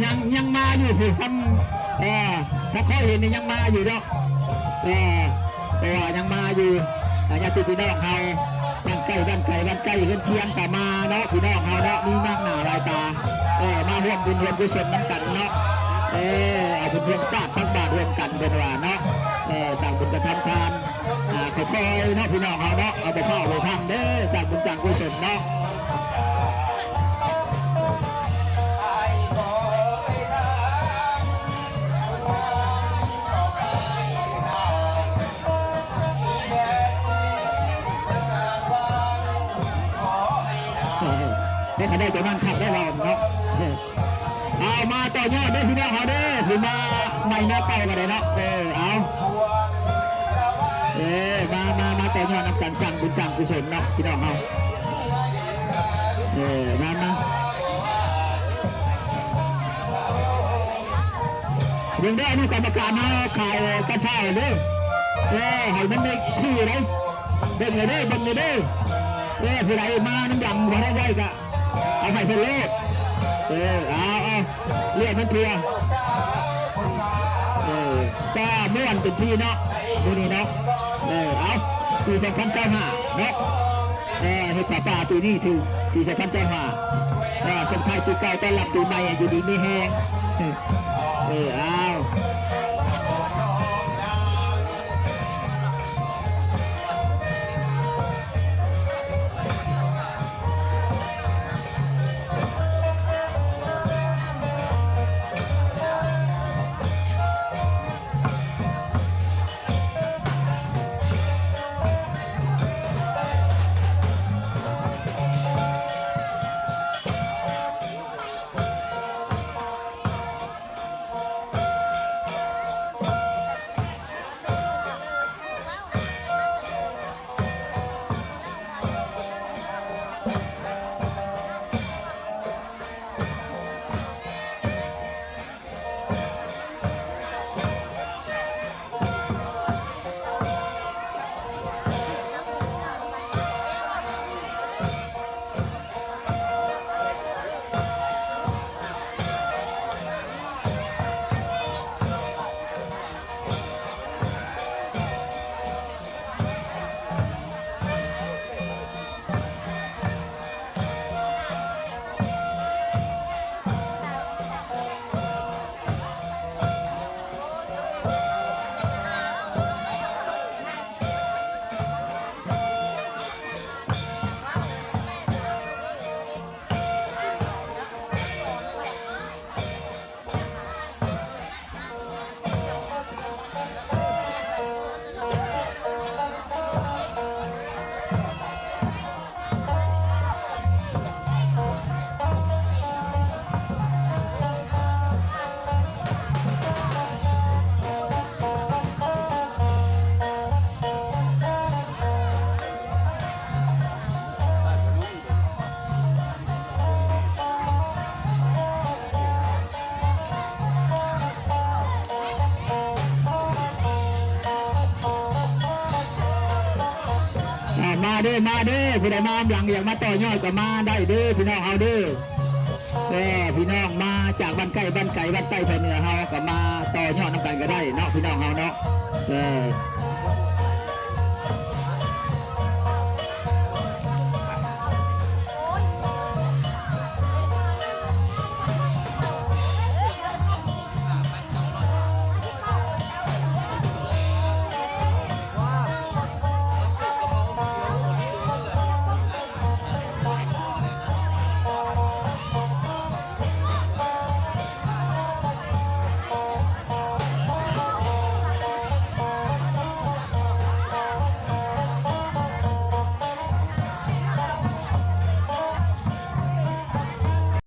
ຍັງ ຍັງມາຢູ່ພຸ້ນ ທຳ ເອີ ຖ້າຂ້ອຍເຫັນນີ້ຍັງມາຢູ່ເນາະ ເອີ ເພາະວ່າຍັງມາຢູ່ ອາ ຍາດຕິພີ່ນ້ອງເຮົາ ບ້ານໃກ້ ບ້ານໄກ ບ້ານໃກ້ເຮືອນຄຽງກໍມາເນາະ ພີ່ນ້ອງເຮົາເນາະ ມີມາກໜ້າຫຼາຍຕາ ເອີ ມາຮ່ວມບຸນຮ່ວມກຸສົນນຳກັນເນາະ ເອີ ເອົາບຸນຮ່ວມຊາດຕັກບາດຮ່ວມກັນເພິ່ນວ່າເນາະ ເອີ ສ້າງບຸນກະທຳທານ ອ່າ ຄ່ອຍໆເນາະ ພີ່ນ້ອງເຮົາເນາະ ເອົາບໍ່ພ້າວບໍ່ພັງເດີ ສ້າງບຸນສ້າງກຸສົນເນາະ. ເອີ ໄດ້ ຄັນໄດ້ຕົວນັ້ນຄັກໄດ້ເວົ້າເນາະ ເອີ ເອົາ ມາຕໍ່ຍອດເດີພີ່ນ້ອງເຮົາເດີ ຜູ້ມາໃໝ່ມາເກົ່າກໍໄດ້ເນາະ ເອີ ເອົາ ເອີ ມາ ມາ ມາຕໍ່ຍອດນຳກັນ ສ້າງບຸນສ້າງກຸສົນເນາະ ພີ່ນ້ອງເຮົາ ເອີ ມາ ມາ ເບິ່ງເດີ ອະນຸກຳມະການເຮົາຂາຍກັນພ້າວເດີ ເອີ ໃຫ້ມັນໄດ້ຄູ່ໄດ໋ ເບິ່ງເດີ ເບິ່ງເດີ ເອີ ຜູ້ໃດມານຳຫຼັງບໍ່ໄດ້ໄດ້ກະ ເອົາໃຫ້ເພິ່ນໂລດ ເອີ ເອົາ ເອົາ ລຽກມັນເທື່ອ ເອີ ກໍມ່ວນເຕັມທີ່ເນາະ ມື້ນີ້ເນາະ ເອີ ເອົາ ປີສອງພັນຊາວຫ້າເນາະ ເອີ ເຮັດຜ້າປ່າປີນີ້ຖືກ ປີສອງພັນຊາວຫ້າ ເອີ ສົ່ງທ້າຍປີເກົ່າ ຕ້ອນຮັບປີໃໝ່ ຢູ່ດີມີແຮງ ເອີ ເອົາ. ອ່າ ມາເດີ ມາເດີ ຜູ້ໃດມານຳຫຼັງ ຢາກມາຕໍ່ຍອດກໍມາໄດ້ເດີ ພີ່ນ້ອງເຮົາເດີ ເອີ ພີ່ນ້ອງມາຈາກບ້ານໃກ້ບ້ານໄກ ບ້ານໃຕ້ພາກເໜືອເຮົາກໍມາຕໍ່ຍອດນຳກັນກໍໄດ້ເນາະ ພີ່ນ້ອງເຮົາເນາະ ເອີ ເອີ